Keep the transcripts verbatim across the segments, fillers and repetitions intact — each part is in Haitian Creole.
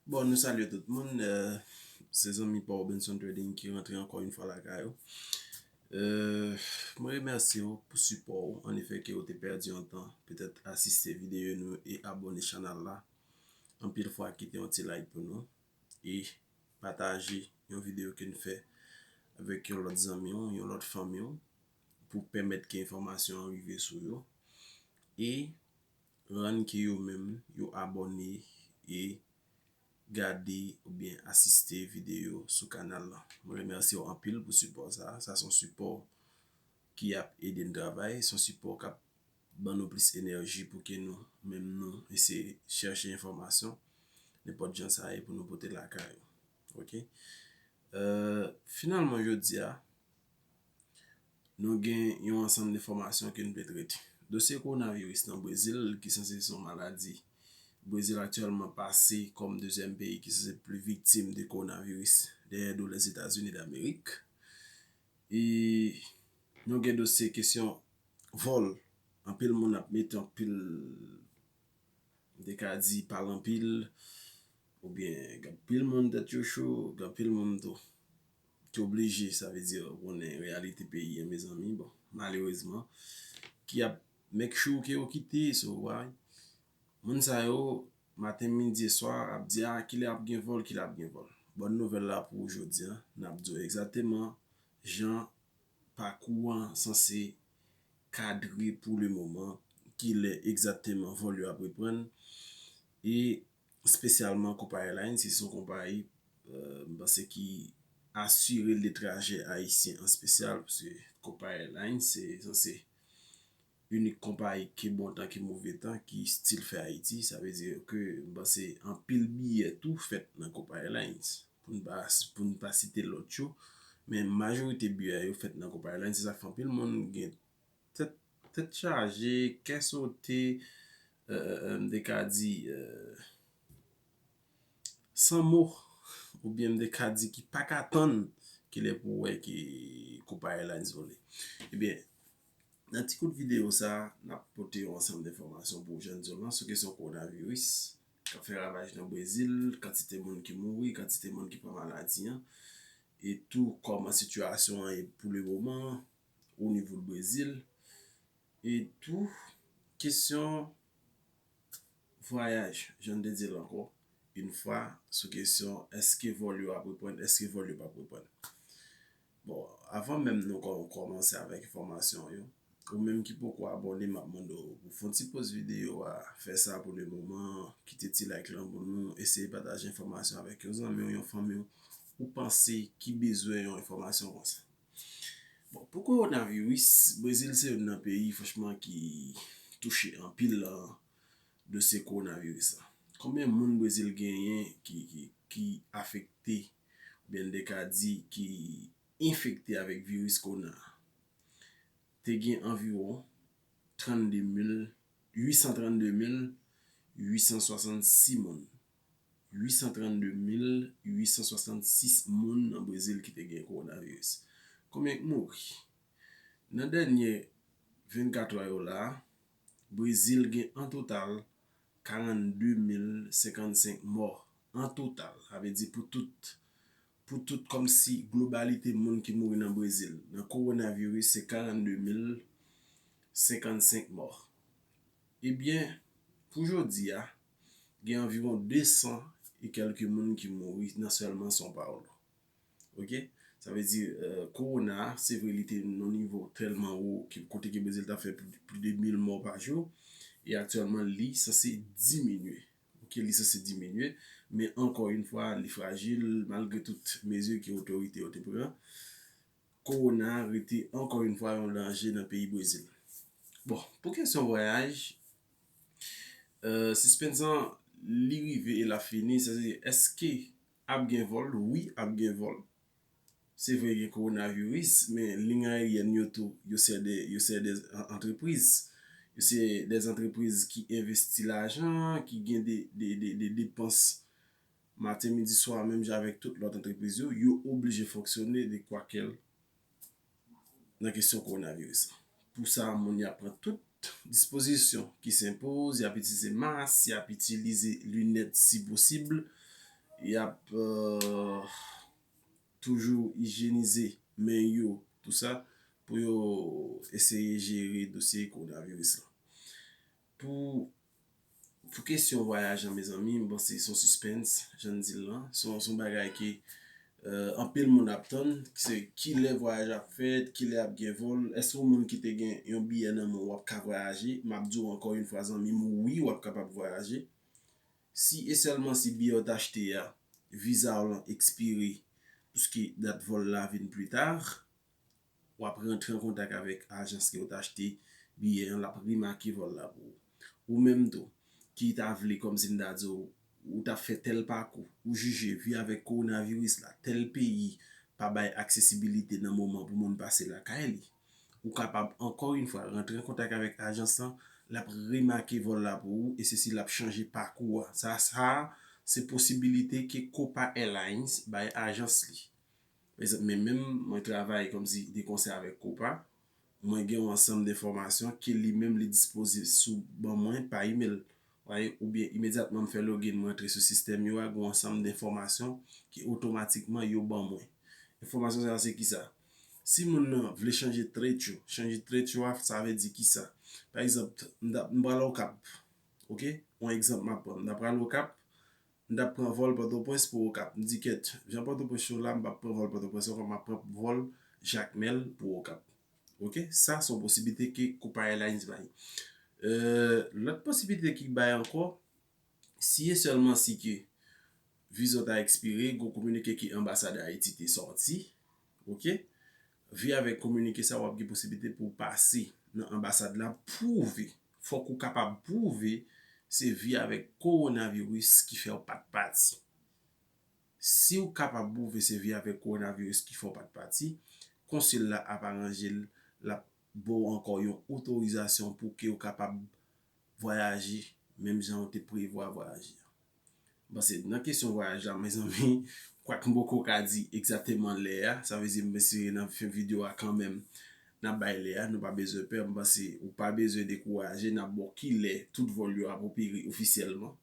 Bon, nou salye tout moun. Euh, se zanmi pa w Benson Trading ki rantre ankò yon fwa lakay ou. Euh, mwen remèsye w pou sipò w. An efè, ke w te pèdi yon tan, petèt asiste videyo nou e abòne chanèl la. Anpil fwa, kite yon ti like pou nou. E pataje yon videyo ke n fè avèk yon lòt zanmi w, yon lòt fanmi w, pou pèmèt ke enfòmasyon an rive sou yo. E rann ke yo menm, yo abòne e gade oubyen asiste videyo sou kanal la. Mwen remèsye w anpil pou sipò sa. Sa se yon sipò ki ap ede n travay, se yon sipò k ap ban nou plis enèji pou ke nou menm nou eseye chèche enfòmasyon, nenpòt jan sa ye, pou nou pote lakay ou. Oke? Euh, finalman, jodi a, nou gen yon ansanm enfòmasyon ke n pe trete. Dosye kowonaviris nan Brezil, ki sanse se yon maladi Brezil aktyèlman pase kòm dezyèm peyi ki sanse pli viktim de kowonaviris dèyè do Lèzetazini Damerik. E nou gen dosye kesyon vòl. Anpil moun ap mete anpil, m te ka di, pale anpil, oubyen gen anpil moun tèt yo cho, gen anpil moun tou ki oblije, sa vle di, konnen reyalite peyi an, mezanmi, bon, malerezman, ki ap make sure ke yo kite, so, why? Moun sa yo, maten, midi e swa, ap di, "Ah, kilè ap gen vòl, kilè ap gen vòl." Bòn nouvèl la pou jodi a, n ap di w egzakteman jan pakou an sanse kadre pou le moman, kilè egzakteman vòl yo ap reprann, e espesyalman Copa Airlines, ki se yon konpayi, euh, m panse ki asire le trajè ayisyen an espesyal, paske Copa Airlines se sanse inik konpayi ke bon tan ke move tan ki still fè Ayiti. Sa vle di ke m panse anpil biyè tou fèt nan Copa Airlines. Pou n pa, pou n pa site lòt yo, men majorite biyè yo fèt nan Copa Airlines. Se sa k fè anpil moun gen tèt, tèt chaje, kè sote, euh, euh, euh, m te ka di, euh, san mo, oubyen m te ka di ki pa ka tann kilè pou wè ke Copa Airlines vole. Ebyen, nan ti kout videyo sa, n ap pote yon ansanm enfòmasyon pou jèn zòn nan sou kesyon kowonaviris k ap fè ravaj nan Brezil, kantite moun ki mouri, kantite moun ki pran maladi an, e tou kòman sitiyasyon an ye pou le moman o nivo Brezil, e tou kesyon vwayaj, jan n te di l ankò yon fwa, sou kesyon èske vòl yo ap reprann, èske vòl yo p ap reprann. Bon, avan menm nou kò-, kòmanse avèk enfòmasyon yo, ou menm ki poko abòne, m ap mande w pou fè yon ti poz videyo a, fè sa pou le moman, kite ti like lan pou nou, eseye pataje enfòmasyon avèk yon zanmi w, yon fanmi w, ou panse ki bezwen yon enfòmasyon konsa. Bon, pou kowonaviris, Brezil se youn nan peyi, franchman, ki touche anpil, euh, dosye kowonaviris la. Konbyen moun Brezil genyen ki, ki, ki afekte, oubyen n te ka di ki enfekte avèk viris kowona a? Te gen anviwon trannde mil, uit san trannde mil uit san swasannsis moun. Uit san trannde mil uit san swasannsis moun nan Brezil ki te gen kowonaviris. Konbyen k mouri? Nan dènye vennkat è yo la, Brezil gen an total karannde mil senkannsenk mò. An total, sa vle di pou tout, pou tout kòmsi globalite moun ki mouri nan Brezil, nan kowonaviris, se karannde mil senkannsenk mò. Ebyen, pou jodi a, gen anviwon de san e kèlke moun ki mouri nan sèlman São Paulo. Oke? Sa vle di, euh, kowona a, se vre, li te nan nivo tèlman wo, ki, kote ke Brezil ta fè pli, pli de mil mò pa jou, e aktyèlman, li sanse diminye. Oke, li sanse diminye, men ankò yon fwa, li frajil, malgre tout mezi ke otorite yo te pran. Kowona a rete ankò yon fwa yon danje nan peyi Brezil. Bon, pou kesyon vwayaj, euh, sispens lan, li rive e l ap fini, sètadi èske ap gen vòl? Wi, ap gen vòl. Se vre, gen kowonaviris, men liy ayeryèn yo tou, yo se de, yo se de an-, antrepriz. Yo se de antrepriz ki envesti lajan, ki gen de, de, de, de depans maten, midi, swa, menm jan avèk tout lòt antrepriz yo, yo oblije fonksyone de kwa kèl nan kesyon kowonaviris la. Pou sa, moun y ap pran tout dispozisyon ki senpoz, y ap itilize mas, y ap itilize linèt si posib, y ap euh, toujou ijyenize men yo, tou sa, pou yo eseye jere dosye kowonaviris lan. Pou, pou kesyon vwayaj lan, mezanmi, m panse se yon sispens, jan n di l lan. Se yon, se yon bagay ke euh, anpil moun ap tann, se kilè vwayaj ap fèt, kilè ap gen vòl. Èske yon moun ki te gen yon biyè nan men w ap ka vwayaje? M ap di w ankò yon fwa, zanmi m, wi, w ap kapab vwayaje. Si e sèlman si biyè w t achte a, viza w lan ekspire, piske dat vòl la vin pli ta, w ap rantre an kontak avèk ajans ke w t achte biyè an, l ap remake vòl la pou ou. Ou menm tou, ki ta vle, kòmsi m ta di w, ou t ap fè tèl pakou, ou jije vi avèk kowonaviris la, tèl peyi pa bay aksesibilite nan moman pou moun pase lakay li. Ou kapab, ankò yon fwa, rantre an kontak avèk ajans lan, l ap remake vòl la pou ou, e se si l ap chanje pakou a. Sa, sa, se posibilite ke Copa Airlines bay ajans li. Pa egzanp, men menm mwen travay kòmsi de konsè avèk Copa, mwen gen yon ansanm de enfòmasyon ke li menm li dispoze sou ban mwen pa email. Ou byen imedyatman m fè login, mwen antre sou sistèm yo a, gen yon ansanm de enfòmasyon ke otomatikman yo ban mwen. Enfòmasyon sa yo se kisa? Si moun nan vle chanje trade yo, chanje trade yo a, sa vle di kisa? Pa egzanp, m pral Okap, ok? Yon egzanp m ap pran, m ta pral Okap, m t ap pran vòl Pòtoprens pou Okap. M di kèt, jan Pòtoprens yo la, m p ap pran vòl Pòtoprens ankò, m ap pran vòl Jakmèl pou Okap. Ok? Sa se yon posiblite ke Copa Airlines bay. Euh, lòt posiblite ki bay ankò, si e sèlman si ke viza w ta ekspire, gon kominike ke anbasad Ayiti te sòti, ok? Vi avèk kominike sa, w ap gen posiblite pou w pase nan anbasad la, pwouve, fòk ou kapab pwouve se vi avèk kowonaviris ki fè w pa t pati. Si w kapab pwouve se vi avèk kowonaviris ki fè w pa t pati, konsil la ap aranje l, l ap ba w ankò yon otorizasyon pou ke w kapab vwayaje menm jan w te prevwa vwayaje a. M panse nan kesyon vwayaj la, mezanmi, kwak m poko ka di egzakteman lè a, sa vle di m eseye nan fen videyo a kanmenm, n ap bay lè a, nou pa bezwen pè, m panse ou pa bezwen dekouraje, n ap ba w kilè tout vòl yo ap opere ofisyèlman.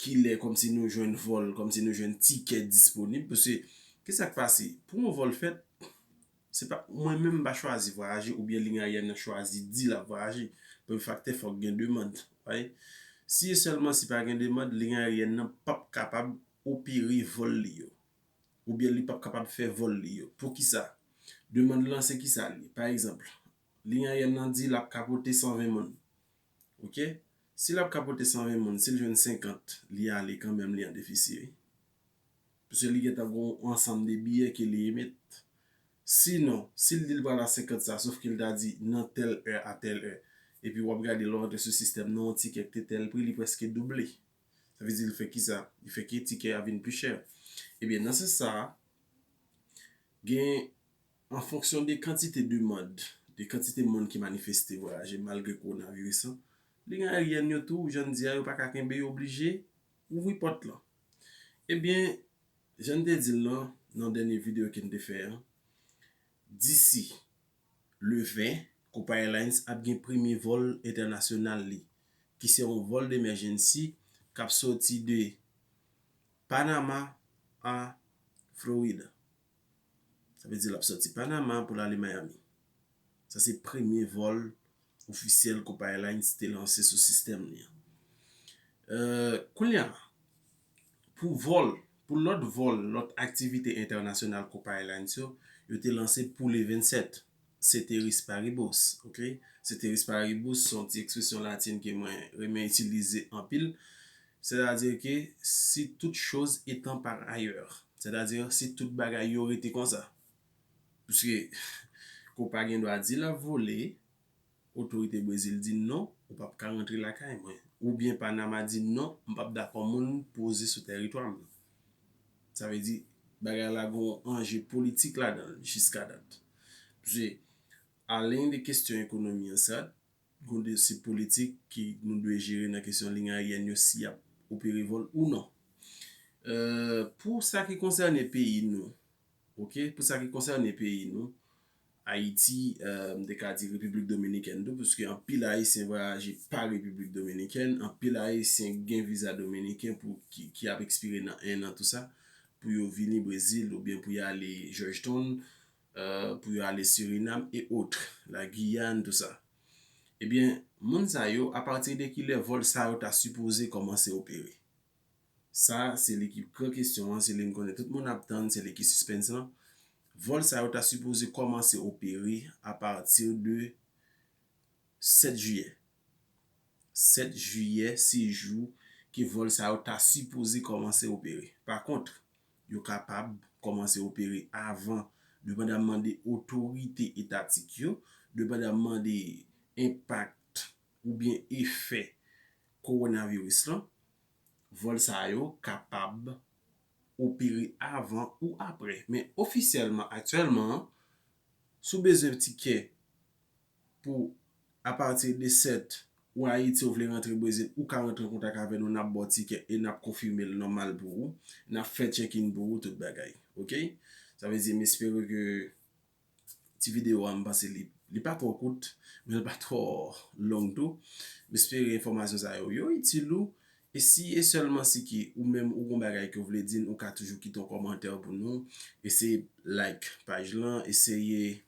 Kilè kòmsi nou jwenn vòl, kòmsi nou jwenn tikè disponib, paske ki sa k pase? Pou yon vòl fèt, se pa, mwen menm m pa chwazi vwayaje, oubyen liy aryèn nan chwazi di l ap vwayaje. Premye faktè, fòk gen demann. Si e sèlman si pa gen demann, liy aryèn nan p ap kapab opere vòl li yo. Oubyen li p ap kapab fè vòl li yo. Poukisa? Demann lan se kisa li? Pa egzanp, liy aryèn nan di l ap ka pote san ven moun. Ok? Si l ap ka pote san ven moun, si l jwenn senkant, li ale kanmenm, li an defisi, wi. Paske li gentan gen yon ansanm de biyè ke li emet. Sinon, si l di l pral a senkant sa, sof ke l ta di nan tèl è a tèl è, epi w ap gade lè w antre sou sistèm nan, yon tikè ki te tèl pri, li prèske double. Sa vle di l fè kisa? Li fè ke tikè a vin pi chè. Ebyen, nan sans sa a, gen, an fonksyon de kantite demann, de kantite moun ki manifeste vwayaje malgre kowonaviris lan, liy aryèn yo tou, jan n di a, yo pa ka kenbe, yo oblije ouvri pòt lan. Ebyen, jan n te di l lan, nan dènye videyo ke n te fè an, disi le ven, Copa Airlines ap gen premye vòl entènasyonal li, ki se yon vòl d'emèjènsi k ap sòti de Panama a Florida. Sa vle di l ap sòti Panama pou l ale Miami. Sa se premye vòl ofisyèl Copa Airlines te lanse sou sistèm li an. Euh, kounye a, pou vòl, pou lòt vòl, lòt aktivite entènasyonal Copa Airlines yo, yo te lanse pou le vennsèt, ceteris paribus, ok? Ceteris paribus se yon ti ekspresyon latin ke mwen renmen itilize anpil. Sètadi ke si tout chose étant par ailleurs, sètadi si tout bagay yo rete konsa. Piske Copa gen dwa di l ap vole, otorite Brezil di non, ou p ap ka rantre lakay mwen. Oubyen Panama di non, m p ap dakò moun poze sou tèritwa m. Sa vle di, bagay la gen yon anje politik ladan l jiska dat. Paske, alen de kesyon ekonomi an sa, gon de se politik ki nou dwe jere nan kesyon liy aryèn yo, si y ap opere vòl ou non. Euh, pou sa ki konsène peyi nou, ok, pou sa ki konsène peyi nou, Ayiti, euh, m te ka di Repiblik Dominikèn tou, paske anpil Ayisyen vwayaje pa Repiblik Dominikèn, anpil Ayisyen gen viza dominiken pou ki, ki ap ekspire nan en an, tou sa, pou yo vini Brezil oubyen pou y ale Georgetown, euh, pou yo ale Surinam e otre, la Guyane, tou sa. Ebyen, moun sa yo, apati de ki lè vòl sa yo ta sipoze kòmanse opere? Sa, se li ki gran kesyon an, se li m konnen tout moun ap tann, se li ki sispens lan. Vòl sa yo ta sipoze kòmanse opere apati de sèt jiyè. Sèt jiyè, se jou ke vòl sa yo ta sipoze kòmanse opere. Pa kont, yo kapab kòmanse opere avan, depandamman de otorite etatik yo, depandamman de enpak oubyen efè kowonaviris lan, vòl sa yo kapab opere avan ou apre. Men ofisyèlman, aktyèlman, si w bezwen tikè pou apati de sèt ou Ayiti, ou vle rantre Brezil, ou ka rantre an kontak avè nou, n ap ba w tikè e n ap konfime l nòmal pou ou. N ap fè check-in pou ou, tout bagay. Oke? Sa vle di, m espere ke ti videyo a, m panse li, li pa twò kout, men li pa twò long tou. M espere enfòmasyon sa yo, yo itil ou. E si e sèlman si ke ou menm ou gon bagay ke w vle di n, ou ka toujou kite yon kòmantè pou nou. Eseye like paj lan, eseye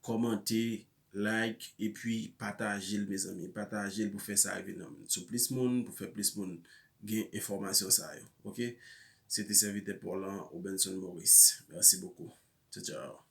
kòmante, like, epi pataje l, mezanmi. Pataje l pou fè sa rive nan men sou plis moun, pou fè plis moun gen enfòmasyon sa yo. Oke? Se te sèvitè pa w lan, Obenson Maurice. Mèsi bokou. Tchao, tchao.